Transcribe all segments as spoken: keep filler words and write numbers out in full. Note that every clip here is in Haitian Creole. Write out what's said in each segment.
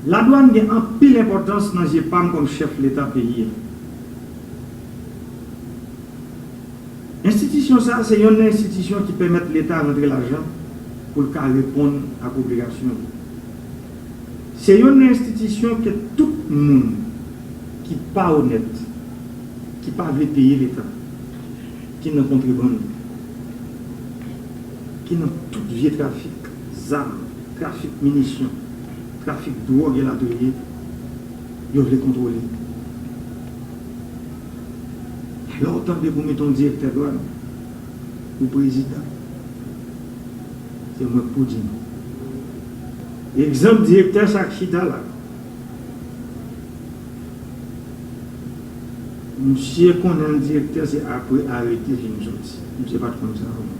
Ladwàn gen anpil enpòtans nan zye pa m kòm chèf Leta peyi a. Enstitisyon sa a se yonn nan enstitisyon ki pèmèt Leta rantre lajan pou l ka reponn ak obligasyon li. Se yonn nan enstitisyon ke tout moun ki pa onèt, ki pa vle peye Leta, ki nan kontrebann, ki nan tout vye trafik zam, trafik minisyon, trafik dwòg elatriye, yo vle kontwole. Lè w tande pou mete yon direktè dwàn ou prezidan, se mwen k pou di nou. Egzanp, direktè sa k chita la. Misye konnen l direktè se apre arete vin soti. Misye pa t konn sa avan.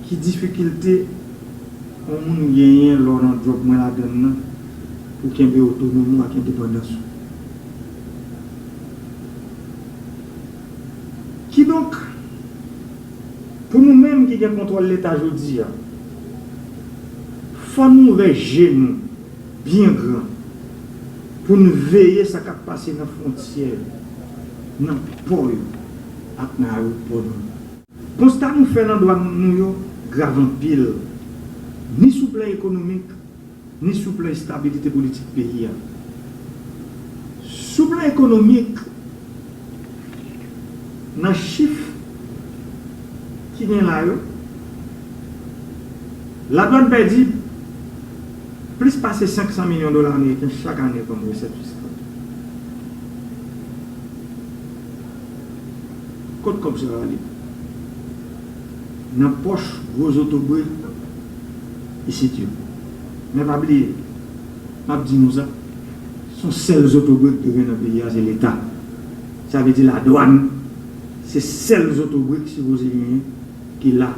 Ki difikilte yon moun genyen lè w nan djòb mwen ladann nan pou kenbe otonomi w ak endepandans ou? Kidonk, pou nou menm ki gen kontwòl Leta jodi a, fò nou ouvè je nou byen gran pou n veye sa k ap pase nan fwontyè yo, nan pò yo ak nan ayewopò nou yo. Konsta nou fè nan dwàn nou yo grav anpil, ni sou plan ekonomik, ni sou plan estabilite politik peyi a. Sou plan ekonomik, nan chif ki gen la yo, ladwàn pèdi plis pase senk san milyon dola ameriken chak ane kòm resèt fiskal. Kot kòb sa a ale? Nan pòch gwo zotobre isit yo. Men pa bliye, m ap di nou sa, se yon sèl zotobre ki dwe gen nan peyi a, se Leta. Sa vle di ladwàn, se sèl zotobre ki sipoze genyen, ki la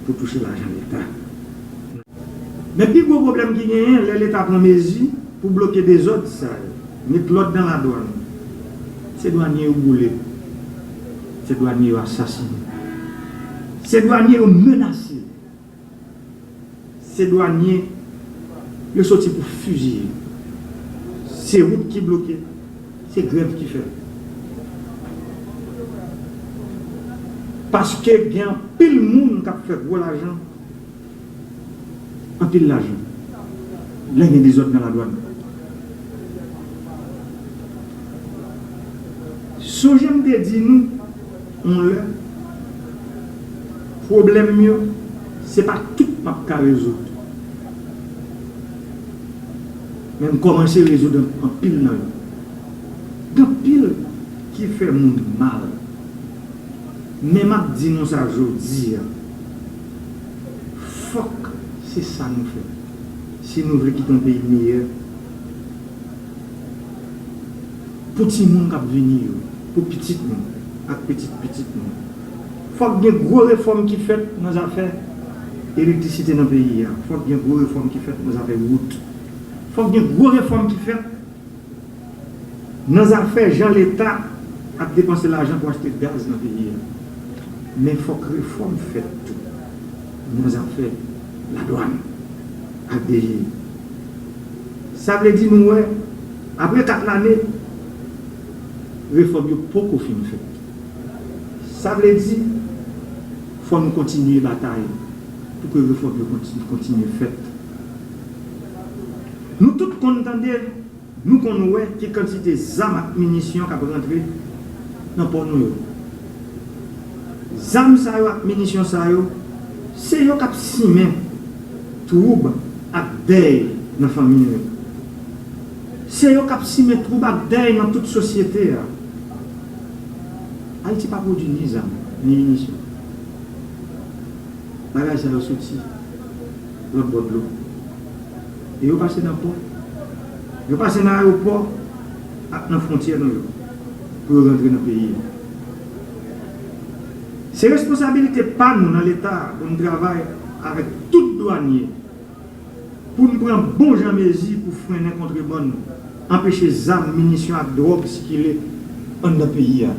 pou touche lajan Leta. Men pi gwo pwoblèm ki genyen lè Leta pran mezi pou bloke dezòd sa yo, met lòd nan ladwàn, se dwanye yo boule, se dwanye yo asasine, se dwanye yo menase, se dwanye yo soti pou fiziye. Se wout ki bloke, se grèv ki fèt. Paske gen anpil moun k ap fè gwo lajan, anpil lajan, lè gen dezòd nan ladwàn. Sonje m te di nou yon lè, pwoblèm yo, se pa tout m ap ka rezoud. Men m kòmanse rezoud an-, anpil nan yo. Gen anpil ki fè moun mal. Men m ap di nou sa jodi a, fòk se sa nou fè. Si nou vle kite yon peyi meyè pou timoun k ap vini yo, pou pitit nou ak pitit pitit nou, fòk gen gwo refòm ki fèt nan zafè elektrisite nan peyi a. Fòk gen gwo refòm ki fèt nan zafè wout. Fòk gen gwo refòm ki fèt nan zafè jan Leta ap depanse lajan pou achte gaz nan peyi a. Men fòk refòm fèt tou nan zafè ladwàn ak D G I. Sa vle di nou wè, apre kat lane, refòm yo poko fin fèt. Sa vle di, fò nou kontinye batay pou ke refòm yo konti-, kontinye fèt. Nou tout konn tande, nou konn wè ki kantite zam ak minisyon k ap rantre nan pò nou yo. Zam sa yo ak minisyon sa yo, se yo k ap simen twoub ak dèy nan fanmi nou yo. Se yo k ap simen twoub ak dèy nan tout sosyete a. Ayiti pa pwodui ni zam, ni minisyon. Bagay sa yo soti lòt bò dlo. E yo pase nan pò. Yo pase nan ayewopò ak nan fwontyè nou yo pou yo rantre nan peyi a. Se responsabilite pa nou nan Leta pou n travay avèk tout dwanye pou n pran bon jan mezi pou frennen kontrebann, anpeche zam, minisyon ak dwòg sikile anndan peyi a.